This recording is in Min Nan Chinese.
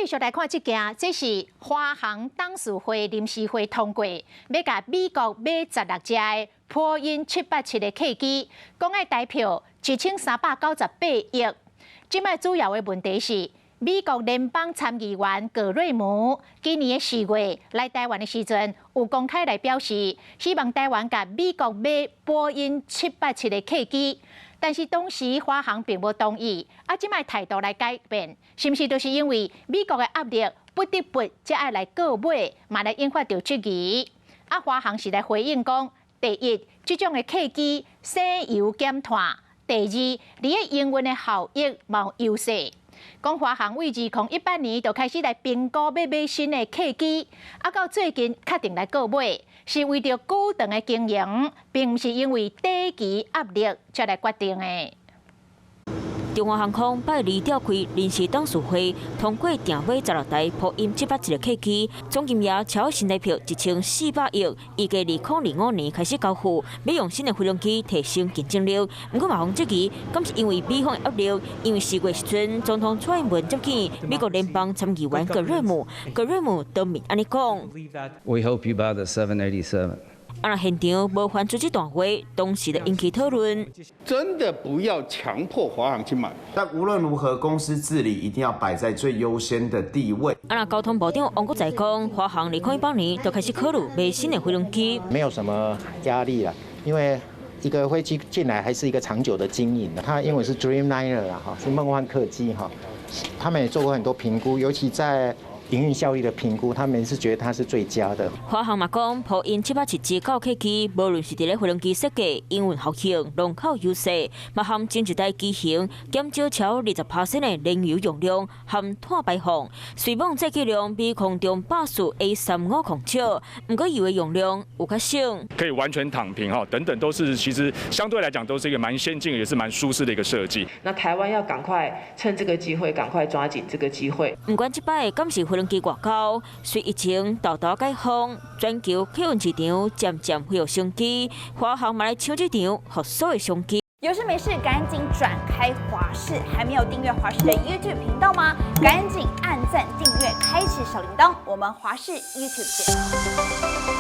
續來看這件，這是華航董事會臨時會通過，欲共美國買16隻的波音787的客機，講愛台票1398億。這擺主要的問題是，美國聯邦參議員葛瑞姆今年的4月來台灣的時陣，有公開來表示，希望台灣共美國買波音七八七的客機。但是當時華航並無同意，啊，這擺態度來改變，是毋是就是因為美國的壓力，不得不才愛來購買，嘛來引發著質疑。啊，華航是來回應講，第一，這種的客機省油減碳；第二，佇咧營運的效益嘛有優勢。講華航為2018年就開始來評估欲買新的客機，啊，到最近確定來購買，是為著高長的經營，並毋是因為短期壓力才來決定的。中華航空拜二召開臨時董事會，通過訂買16台波音七八七的客機，總金額超新台票1400億，預計2025年開始交付，欲用新的飛行機提升競爭力。毋過嘛予人質疑，敢是因為美方的壓力？因為4月時陣，總統蔡英文接見美國聯邦參議員葛瑞姆，葛瑞姆當面按呢講。 We hope you buy the 787. 啊，現場無傳出這段話，當時就引起討論。真的不要強迫華航去買。但無論如何，公司治理一定要擺在最優先的地位。啊，交通部長王國材講，華航2018年就開始考慮買新的飛行機。沒有什麼壓力啦，因為一個飛機進來還是一個長久的經營的。它因為是 Dreamliner 啦，哈，是夢幻客機哈，他們也做過很多評估，尤其在營運效益的評估，他們是覺得它是最佳的。華航嘛講，波音七八七之九客機，無論是佇咧飛行機設計、營運效能，攏較有優勢，嘛含前一代機型減少超20%的燃油用量含碳排放。雖罔載客量比空中巴士 A350少，毋過油的用量有較省。可以完全躺平哈，等等都是其實相對來講都是一個蠻先進，也是蠻舒適的一個設計。那台灣要趕快趁這個機會，趕快抓緊這個機會。毋管這擺敢是飛行機外交，隨疫情沓沓解封，全球客運市場漸漸恢復生機，華航嘛來搶這場復甦的商機。有事沒事趕緊轉開華視，還沒有訂閱華視的 YouTube 頻道嗎？趕緊按讚、訂閱、開啟小鈴鐺，我們華視 YouTube 見。